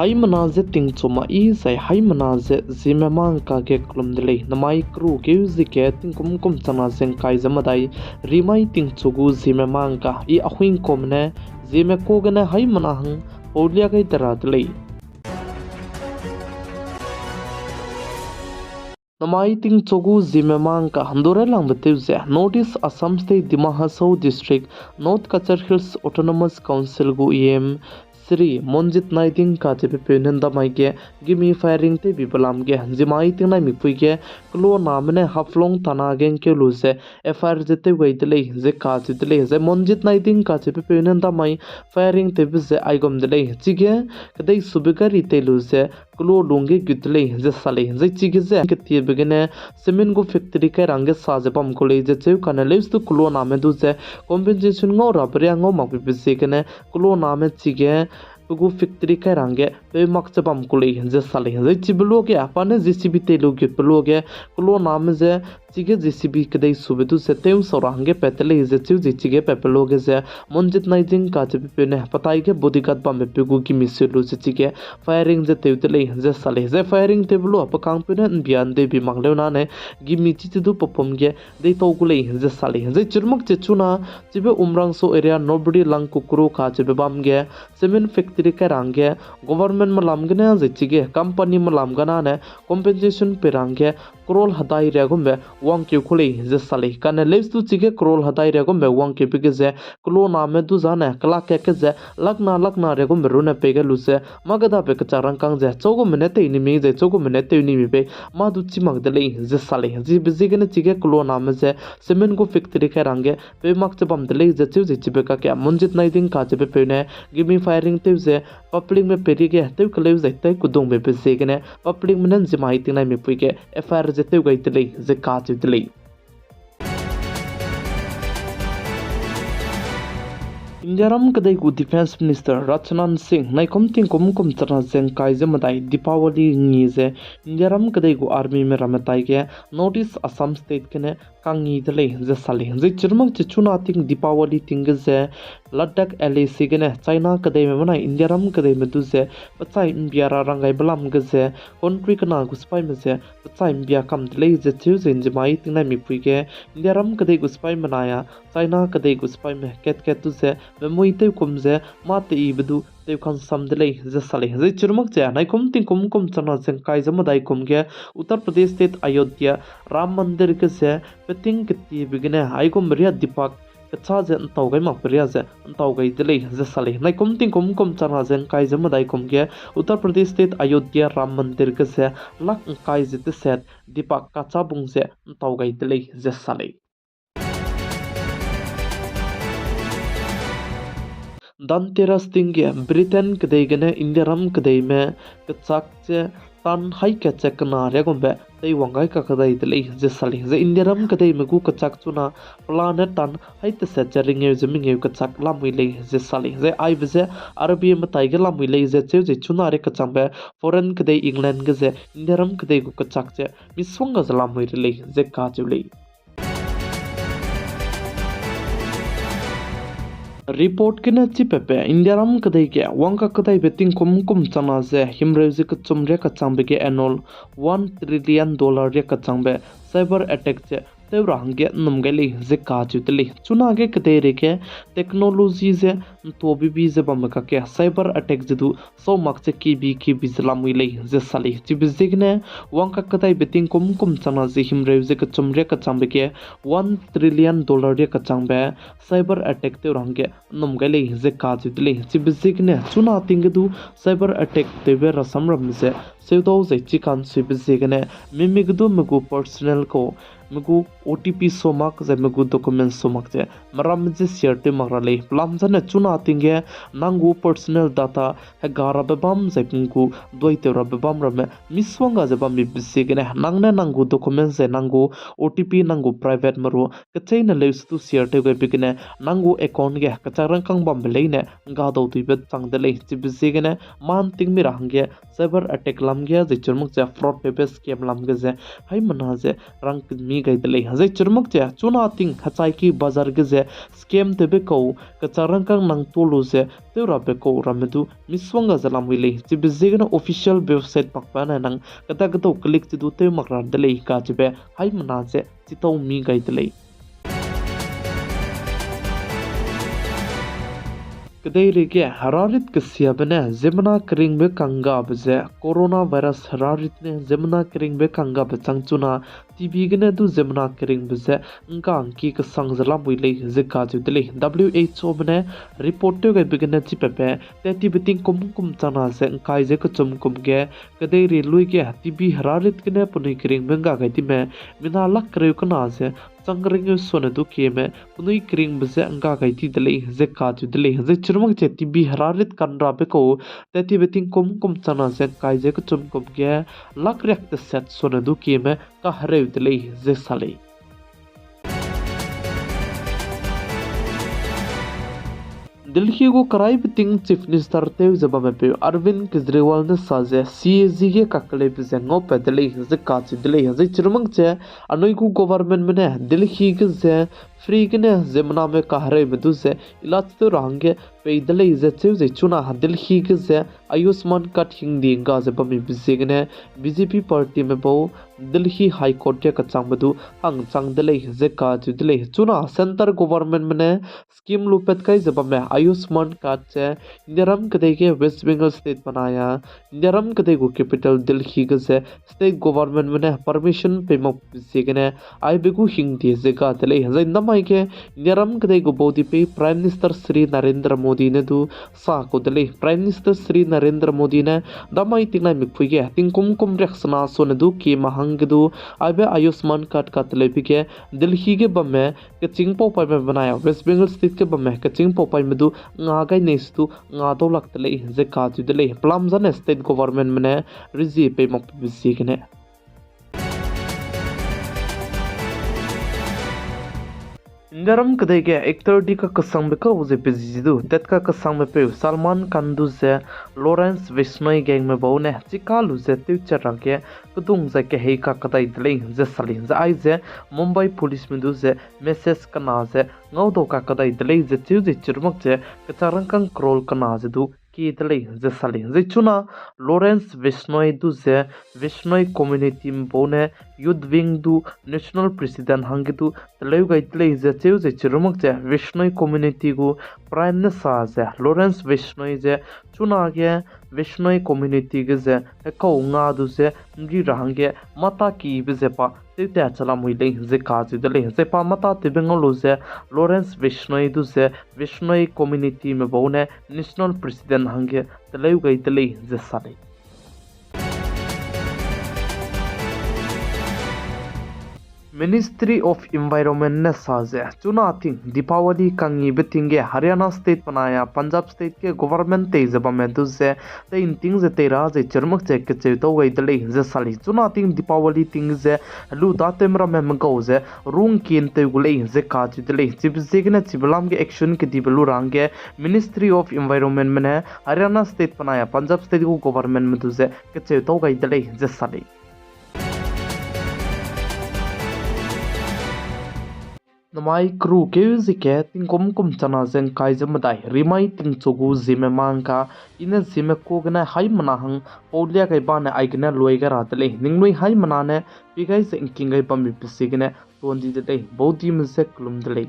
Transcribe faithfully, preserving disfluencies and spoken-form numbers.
Haimena ze tingchu ma i zai haimena ze Zeme mangka ge kelum de lei. Namai keru keu ze ge tingkum kum changna ze ngkai ze medai, rimai tingchu gu Zeme mangka i Ahuingkuame ne Zeme ka gene haimena hang paulia gai de ra de lei. Namai tingchu gu Zeme mangka ndure langbe tew ze North East Assam State Dima Hasao District, North Cachar Hills Autonomous Council gu E M Shri Monjit Naiding kacheubepeu ne ndamai ge gimi firing tewbibe lam ge Zeme tingnai mipui ge keloaname ne Haflong thana ge ngkeu lu ze F I R ze tew gai de lei ze kacheu de lei. Zai Monjit Naiding kacheubepeu ne ndamai firing tewbe ze aigum de lei. Chige kedei sube gari tei lu ze keloa lungge gut de lei ze sa lei. Zai chige ze ketiebe gene cement gu factory kai ra hangge sa ze bam ku lei ze cheu kane leuse du keloaname du ze compensation ngau rabe ria ngau makbe ziegene keloaname chige pe gu factory kai ra hangge peu mak ze bam ku lei ze sa lei. Zai chibe luage pa ne J C B tei lu gutbe luage keloaname ze chige J C B kedei sube du ze tew nsau ra hangge pat de lei ze cheu ze chige patbe luage ze Monjit Naiding kacheubepeu ne petai ge bodyguard bambepeu gu gimi seu lu ze chige firing ze tew de lei ze sa lei. Zai firing tewbe lua pe kangpeu ne mbia ndeibi mak leu nane gimi chichi du pe pum ge deitau gu lei ze sa lei. Zai chirumak che chuna chibe Umrangso area Nobri Langkukru kacheube bam ge cement factory kai ra hangge government melam gene zai chige company melam gene ne compensation pei ra hangge crore hedai ria gumbe wangkeu ku lei ze sa lei. Kane leuse du chige crore hedai ria gumbe wangkeube ge ze keloaname du zane kelak kat ke ze lakna lakna ria gumbe rune pei gai lu ze mâ kedabe kechak rangkâng ze chaugume ne tew ni mi zai chaugume ne tew ni mi bei mâ du chî mak de lei ze sa lei. Chibe ziegene chige keloaname ze cement gu factory kai ra hangge peu mak ze bam de lei ze cheu ze chibe kakge Monjit Naiding kacheubepeu ne gimi firing tew ze publicme peirie ge tew keleu zai tew kedungbe be ziegene publicme ne Zeme tingnai mipui ge F I R ze tew gai de lei ze kacheu de lei. Indiaram kedei gu Defence Minister Rajnath Singh naikum tingkum kum changna ze ngkai ze medai Deepawali ngi ze Indiaram kedei gu armyme ramme tai ge North East Assam State gene kangngi de lei ze sa lei. Zai chirumak che chuna ting Deepawali ting ge ze Ladakh L A C gene China kedeime benai Indiaram kedeime du ze pechai mbia ra ranggaibe lam ge ze country kena gu sipaime ze pechai mbia kam de lei ze cheu ze Zeme tingnai mipui ge Indiaram kedei gu sipaime benai a China kedei gu sipaime kat kat du ze memui tewkum ze mâ teibe du tewkansam de lei ze sa lei. Zai chirumak che naikum tingkum kum changna ze ngkai ze medai kum ge Uttar Pradesh State Ayodhya Ram Mandir ge ze peting ketiebe gene aigum ria Deepak kecha ze ntau gai makbe ria ze ntau gai de lei ze sa lei. Naikum tingkum kum changna ze ngkai ze medai kum ge Uttar Pradesh State Ayodhya Ram Mandir ge ze lak ngkai ze teset Deepak kecha bung ze ntau gai de lei ze sa lei. Dhanteras ting ge Britain kedei gene Indiaram kedeime kechak ze tan haî kat ze kena ria gumbe teiwang gai kakdai de lei ze sa lei. Zai Indiaram kedeime gu kechak chuna pelane tan haî teset ze ringeu ze mengeu kechak lamui lei ze sa lei. Zai aibe ze R B I metai ge lamui lei ze cheu ze chuna ria kechangbe foreign kedei England ge ze Indiaram kedei gu kechak ze misongga ze lamui re lei ze kacheu lei. Report gene chipabe Indiaram kedei ge wang kakdaibe tingkum kum changna ze himreu ze kechum ria kechangbe ge annual one trillion dollar ria kechangbe cyber attack ze tew ra hangge nnum gai lei ze kacheu de lei. Chunage kedeireige technology ze ntuabibi ze bambe kakge cyber attack ze du sau mak ze kibi kibi ze lamui lei ze sa lei. Chibe ziegene wang kakdaibe tingkum kum changna ze himreu ze kechum ria kechangbe ge one trillion dollar ria kechangbe cyber attack tew ra hangge nnum gai lei ze kacheu de lei. Chibe ziegene chuna ting ge du cyber attack tewbe rasam ramme ze seudau zai chikansui be ziegene mimi ge du me gu personal kau, me gu O T P sau mak zai me gu document sau mak ze meramme ze share tew mak ra lei. Pelam zane chuna ting ge nang gu personal data hega rabe bam zai me gu duaitew rabe bam ramme misongga ze bambe be ziegene nang ne nang gu document zai nang gu O T P nang gu private meru kecheîne leusedu share tew gaibe gene nang gu account ge kechak rangkâng bambe leine ngga dau duibe chang de lei. Chibe ziegene man tingmi ra hangge cyber attack lam ge zai chirmuk ze fraud tewbe scam lam ge ze haimena ze rangkemi gai de lei. Zai chirumak ze chuna ting hechaiki bazar ge ze scam tewbe kau, kechak rangkâng nang tuâ lu ze tew rabe kau ramme du misongga ze lamui lei. Chibe ziegene official website pakbe ne nang keda kedau click ze du tew mak ra de lei kacheube haimena ze chitau mi gai de lei. Kedeireige herarit kesiabe ne ziemmena keringbe kanggabe ze coronavirus herarit ne ziemmena keringbe kanggabe chang chuna T B gene du ziemmena keringbe ze ngka ngki kesang ze lamui lei ze kacheu de lei. W H O be ne report tew gaibe gene chipatbe, tat tibe tingkum kum chana ze ngkai ze kechum kum ge, kedeirei lui ge T B herarit gene penui keringbe ngga gai dime, mina lak kereu kena ze chang ringeu sone du kieme penui keringbe ze ngga gai di de lei ze kacheu de lei. Zai chirumak ze T B herarit kanrabe kau, tat tibe tingkum kum chana ze ngkai ze kechum kum ge, lak riak teset sone du kieme kahereu de lei ze sa lei. Delhi gu keraibe ting Chief Minister tew ze bamme peu Arvind Kejriwal ne sa ze C A G ge kakeleube ze ngaupat de lei ze kacheu de lei. Zai chirumak ze anui gu governmentme ne Delhi ge ze free gene ziemmename kahereume du ze ilage tew ra hangge pei de lei ze cheu ze chuna Delhi ge ze Ayushman card hingdi ngga ze bammibe ziegene B J P partyme bau Delhi High Court ge kachangbe du hangchang de lei ze kacheu de lei. Chuna centre governmentme ne scheme lupat kai ze bamme Ayushman card ze Indiaram kedei ge West Bengal state benai a Indiaram kedei gu capital Delhi ge ze state governmentme ne permission pei makbe ziegene aibe gu hingdi ze ga de lei. Zai namai ge Indiaram kedei gu baudipeu Prime Minister Shri Narendra Modi ne du sa kau de lei. Prime Minister Shri Narendra Modi ne damai tingnai mikpui ge tingkum kum riaksena sone du kieme hangge du aibe Ayushman card kateleube ge Delhi ge bamme kechîngpau paime benai a West Bengal state ge bamme kechîngpau paime du nga gai nei se du nga dau lak de lei ze kacheu de lei. Pelam zane state governmentme ne rezie pei makbe ziegene Indiaram kedei ge actor di kakesangbe kau ze pe zi du tat kakesangbe peu Salman Khan du ze Lawrence Bishnoi gangme bau ne chika lu ze tewchat ra ge kedung zai kehei kakedai de lei ze sa lei. Zai aize Mumbai policeme du ze message kena ze ngaudau kakedai de lei ze cheu ze chirumak ze kechak rangkâng crore kena ze du kie de lei ze sa lei. Zai chuna Lawrence Bishnoi du ze Bishnoi communityme bau ne youth wing du national president hangge du teleu gai de lei ze cheu ze chirumak ze Bishnoi community gu prime ne sa ze Lawrence Bishnoi ze chunage Bishnoi community ge ze hekau nga du ze nri ra hangge mata kibe ze pa tewtat che lamui lei ze kacheu de lei. Zai pa mata tewbe ngau lu ze Lawrence Bishnoi du ze Bishnoi communityme bau ne national president hangge teleu gai de lei ze sa lei. Ministry of Environment ne sa ze chuna ting Deepawali kangibe ting ge Haryana state benai a Punjab state ge government tei ze bamme du ze tei nting ze tei ra ze chirumak ze kecheu tau gai de lei ze sa lei. Chuna ting Deepawali ting ze helu datew ramme megau ze rungkin tew gu lei ze kacheu de lei. Chibe ziegene chibe lam ge action kedibe lu ra hangge Ministry of Environmentme ne Haryana state benai a Punjab state gu governmentme du ze kecheu tau gai de lei ze sa lei. Namai keru keu ze ke tingkum kum chana ze ngkai ze medai rimai tingchu gu ziemme mangka, i ne ziemme ku gene haimena hang paulia gai bane aigene lui gai ra de lei. Ningnui haimena ne pi gai ze ngking gai bambe pesi gene tuan di de lei. Baudime ze kelum de lei.